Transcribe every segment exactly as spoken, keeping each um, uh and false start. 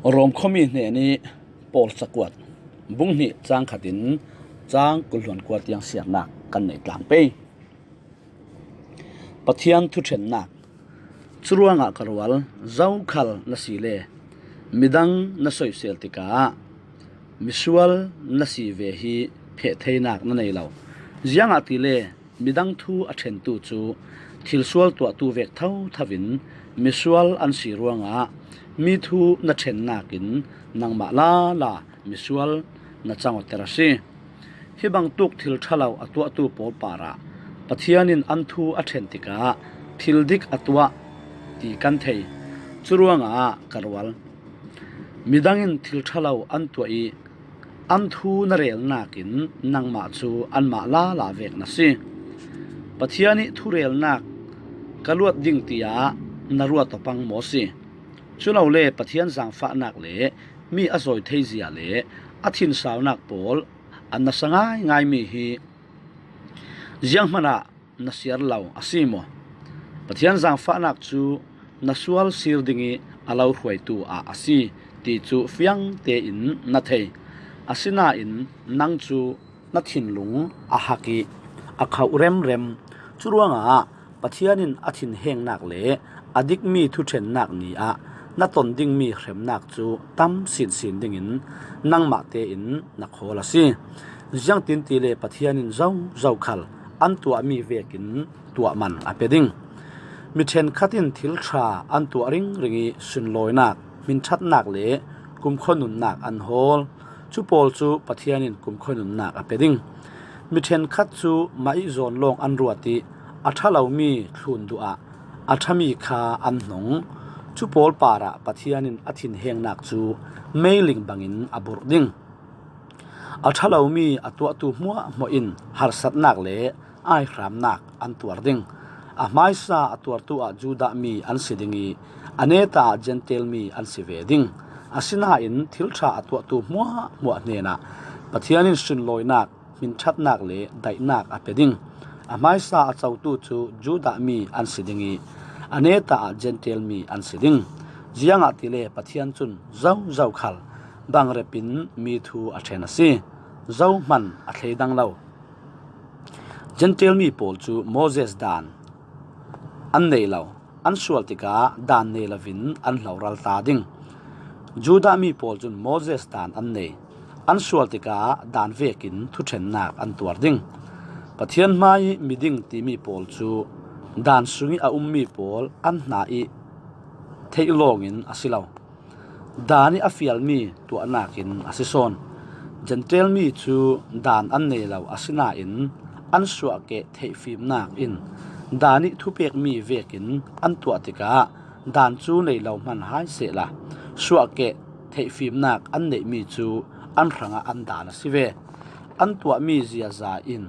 Rom khuami hnenih Paul cakuat bung hnih cang khatin cang kul hluan kua tiang siarnak kan nei tlang pei. Pathian thuṭhennak. Curuangah ka rual, zokhal na si le midang na soisel tikah misual na si ve hi pheh theinak na nei lo. Ziangahtile midang thu a ṭhentu cu thilsual tuahtu vek thothoin misual an si ruangah mi thu na ṭhennak in nangmah lala misual na cangawter a si. Hi bangtuk thil ṭha lo a tuahtu pawl parah Pathian in an thu a ṭhen tikah thil dik a tuah ti kan thei. Curuangah ka rual, midang in thil ṭha lo an tuah i an thu na relnak in nangmah cu anmah lala vek na si. Pathian ih thurelnak ka luat ding tiah na ruat aw pang maw si? Culole Pathian zaangfahnak le mi a zawi theizia le a thinsaunak pawl a nasa ngaingaimi hi zianghmanah na siar lo a si maw? Pathian zaangfahnak cu na sual sir ding ih a lo hruaitu ah a si ti cu fiang tein na thei. Asinain nang cu na thinlung a hak ih a khauh remrem. Curuangah Pathian in a thinhengnak le a dikmi thuṭhennak ni ah na ton dingmi hremnak cu tam sinsin dingin nangmah tein na khawl a si. Ziangtin tile Pathian in zozo khal an tuahmi vekin tuah man a pe ding. Mi ṭhenkhat in thil ṭha an tuah ringring ih sunlawinak, hminṭhatnak le kumkhua nunnak an hawl. Cu pawl cu Pathian in kumkhua nunnak a pe ding. Mi ṭhenkhat cu mah ih zawn lawng an ruat ih a ṭha lomi thlun duh ah a ṭhami kha an hnong. Cu pawl parah Pathian in a thinhengnak cu meiling bangin a burh ding. A ṭha lomi a tuahtu hmuahhmuah in harsatnak le aihramnak an tuar ding. A hmaisa a tuartu ah Judah mi an si ding ih a neta ah Jentail mi an si ve ding. Asinain thil ṭha a tuahtu hmuahhmuah hnenah Pathian in sunlawinak, hminṭhatnak le daihnak a pe ding. A hmaisa a cotu cu Judah mi an si ding ih a neta ah Jentail mi an si ding. Ziangahtile Pathian cun zozo khal bangrep in mi thu a ṭhen a si. Zohman a thleidang lo. Jentail mi pawl cu Moses daan an nei lo. An sual tikah daan nei loin an hloral ta ding. Judah mi pawl cun Moses daan an nei. An sual tikah daan vekin thuṭhennak an tuar ding. Pathian hmai ih miding timi pawl cu daan sungih a ummi pawl an hna ih theih lawngin a si lo. Daan ih a fialmi tuahnak in a si sawn. Jentail mi cu daan an nei lo asinain an suahkeh theihfimnak in daan ih thupekmi vekin an tuah tikah daan cu nei lo hman hai sehla suahkeh theihfimnak an neihmi cu an hrangah an daan a si ve. An tuahmi ziaza in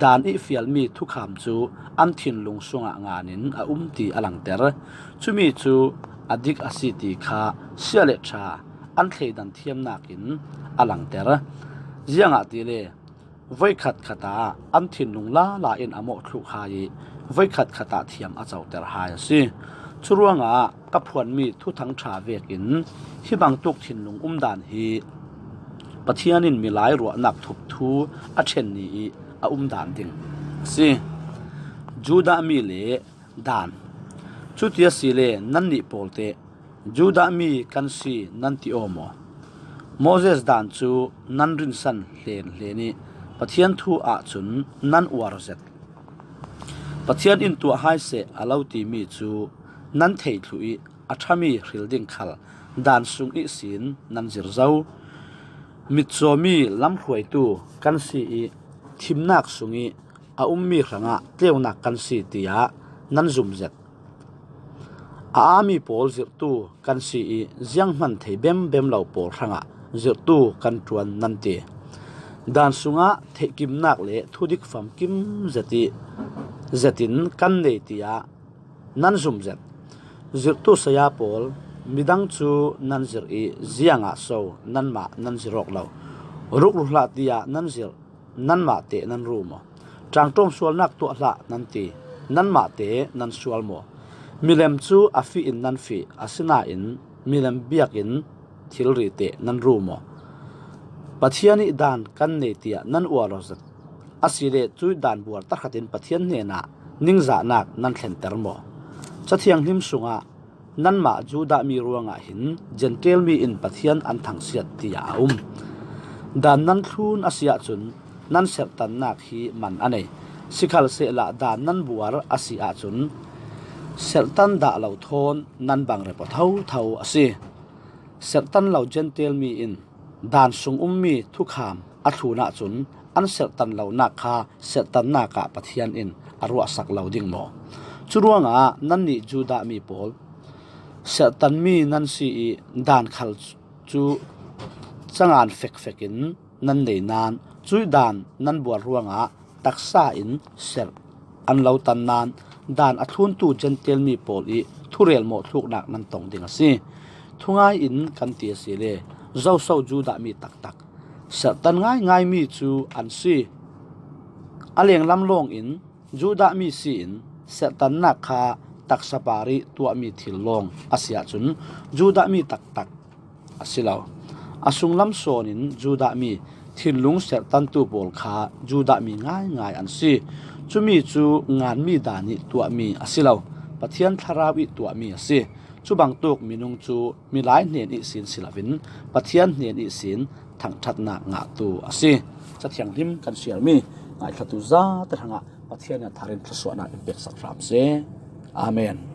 daan ih fialmi thukham cu an thinlung sungah ngan in a um ti a langter. Cumi cu a dik a si ti kha siah le ṭha an thleidan thiamnak in a langter. Ziangahtile voikhat khat ah an thinlung lala in a mawh thluh hai ih voikhat khat ah thiam a coter hai a si. Curuangah ka phuanmi thuthang ṭha vekin hi bangtuk thinlung umdan hi Pathian in milai ruahnak thupthu a ṭhen ni ih a umdan ding a si. Judah mi le daan. Cuti asile nannih pawl teh Judah mi kan si nan ti aw maw? Moses daan cu nan rinsan hlenhlen ih Pathian thu ahcun nan uar zet. Pathian in tuah hai seh a lo timi cu nan theih thluh ih a ṭhami hril ding khal daan sung ihsin nan zir zo. Mitcawmi lamhruaitu kan si ih thimnak sungih a ummi hrangah tleunak kan si tiah nan zum zet. A aami pawl zirhtu kan si ih zianghman thei bembem lo pawl hrangah zirhtu kan ṭuan nan ti. Daan sungah theihkimnak le thudik famkim zet ih zetin kan nei tiah nan zum zet. Zirhtu saya pawl, midang cu nan zirh ih ziangah so nanmah nan zirh awk lo? Rukru hlah tiah nan zirh, nanmah teh nan ru maw? Ṭangṭawm sualnak tuah hlah nan ti, nanmah teh nan sual maw? Milem cu a fih in nan fih, asinain milem biakinn thilri teh nan ru maw? Pathian ih dan kan nei tiah nan uar aw zet asile cuih dan buar tahratin Pathian hnenah ningzahnak nan thlenter maw? Cathianghlim sungah nanmah Judah mi ruangah hin Gentile mi in Pathian an thangsiat tiah a um. Dan nan thlun a si ahcun nan serhtannak hi man a nei. Sikhalsehla dan nan buar a si ahcun serhtan dah lo thawn nan bang rep aw thotho a si. Serhtan lo Gentile mi in dan sung ummi thukham a thlun ahcun an serhtan lonak kha serhtannak ah Pathian in a ruahsak lo ding maw? Curuangah nannih Judah mi pawl, serhtanmi nan si ih dan khal cu cangan fekfek in nan nei nain cuih dan nan buar ruangah taksa in serh an lo tan nain dan a thluntu Gentile mi pawl ih thurel mawhthluknak nan tong ding a si. Thungai in kan ti asile zoso Judah mi taktak serhtan ngaingaimi cu an si. A lenglam lawngin Judah mi si in serhtannak kha taksa par ih tuahmi thil lawng a si ahcun Judah mi taktak a si lo. A sunglam sawnin Judah mi thinlung serhtantu pawl kha Judah mi ngaingai an si. Cumi cu nganmi dan ih tuahmi a si lo, Pathian Thlarau ih tuahmi a si. Cubangtuk minung cu milai hnen ihsin si loin Pathian hnen ihsin thangṭhatnak ngahtu a si. Cathianghlim kan siarmi ngaithlatu zate hrangah Pathian in a thar in thluasuahnak in peksak hram seh. Amen.